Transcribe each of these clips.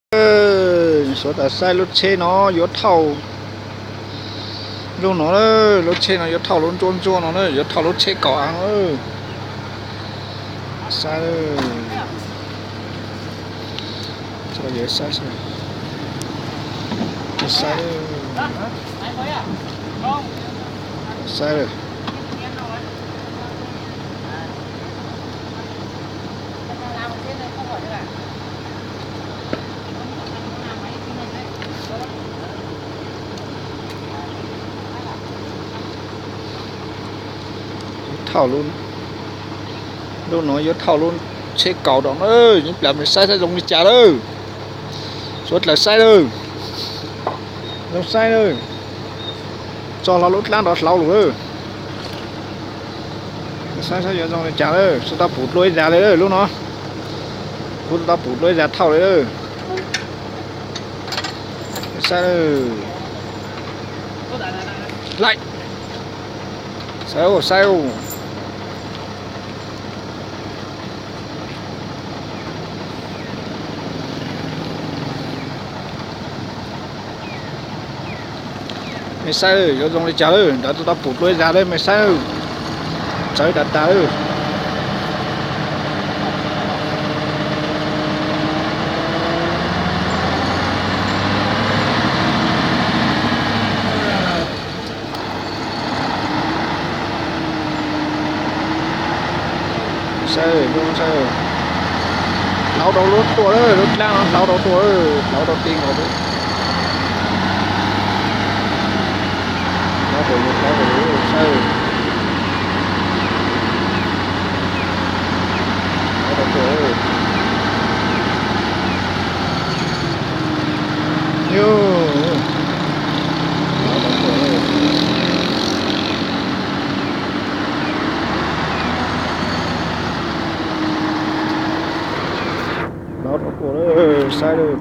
Suav tas saib lub tsheb no yuav thauj lub no, lub tsheb no yuav thauj lub ntsuab ntsuab no na, yuav thauj lub tsheb kaum av no. Saib, saib, saib, saib. Thauj lub, lub no yuav thauj lub tsheb kaum rau na, yeej plam me saib saib zoo li cas lawm. Suav dlawg saib lawm, zoo saib lawm. Tso hlo lub dlaab nrov hlauv lawm. Saib saib yuav zoo li cas lawm, tsis tau pum dlua ib zag li lub no. Kuv tsis tau pum dlua ib zag thauj li lawm. Saib, saib, saib. Me saib yuav zoo li cas lawm, nrad tau pum dlua ib zag lawm me saib. Txawv tas tas lawm. Saib, saib, hlauv rau lub tuaj lawm, lub dlaab no hlauv rau tuaj, hlauv rau ti nkaus. Hlauv rau, hlauv rau, saib, hlauv rau tuaj. Yus, hlauv rau tuaj lawm, saib lawm.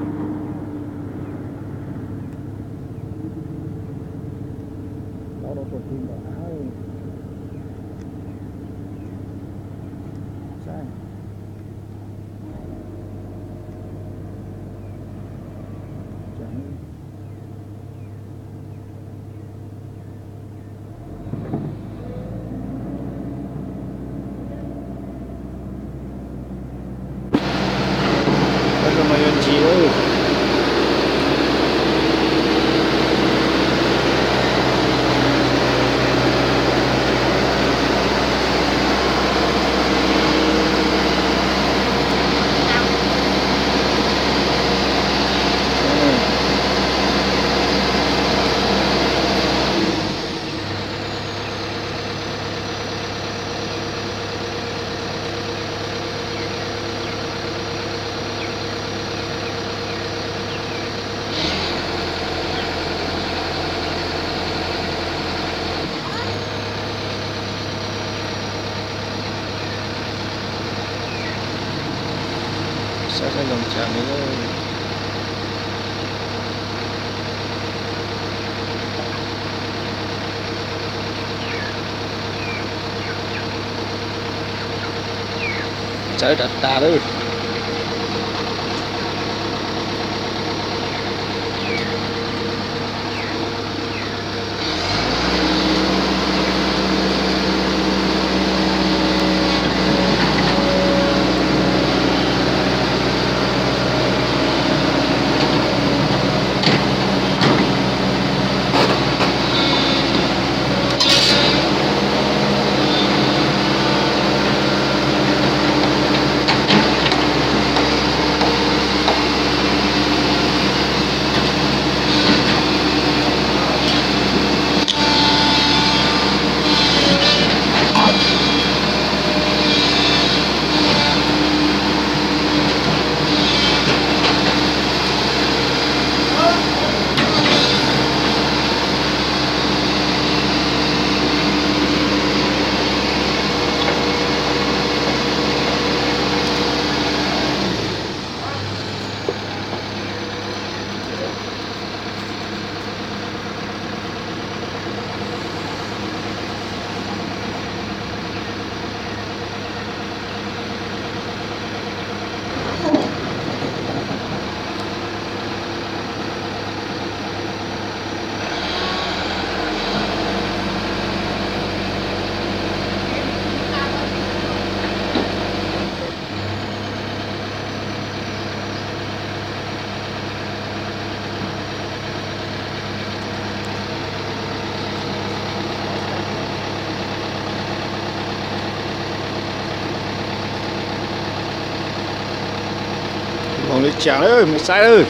Hlauv rau tuaj ti nkaus. Saib. Zoo no yuav ntsis lawm. Saib saib zoo cas li. Txawv tas tas lawm. Tsaam lawm, mus saib lawm,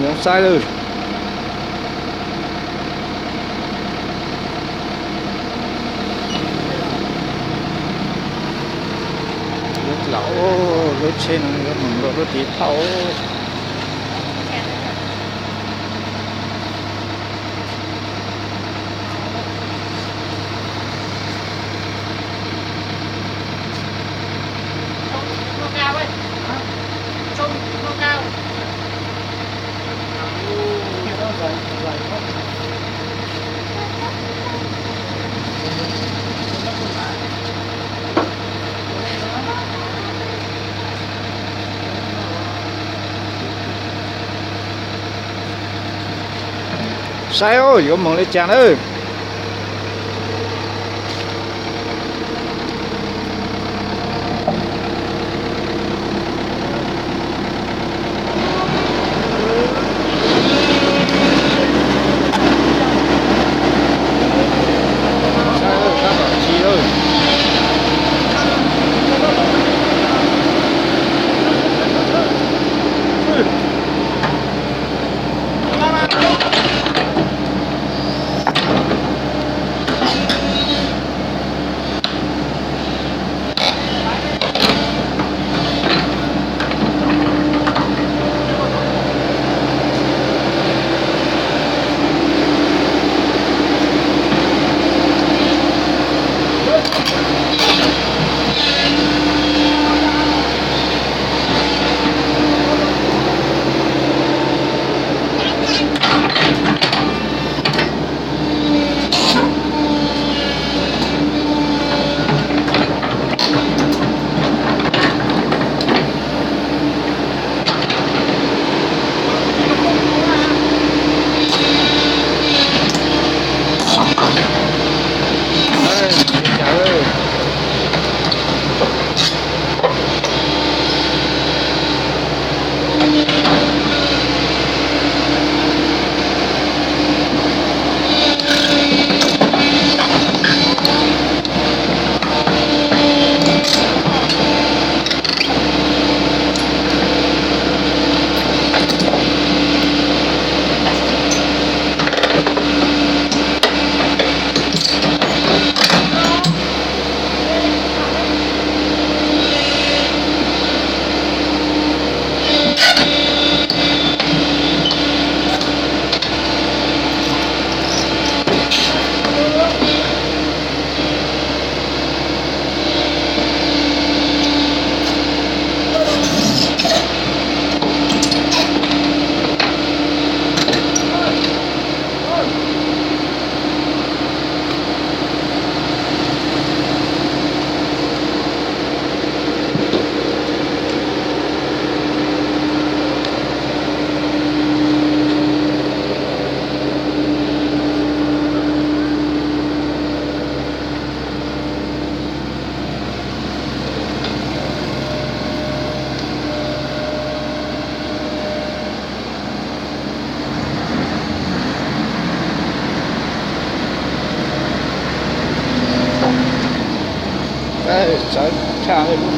mus saib lawm. Lub tsheb no yuav mus rau lub tiv thauj. Saib yuav mus li cas nawb. Sawv tshaj lub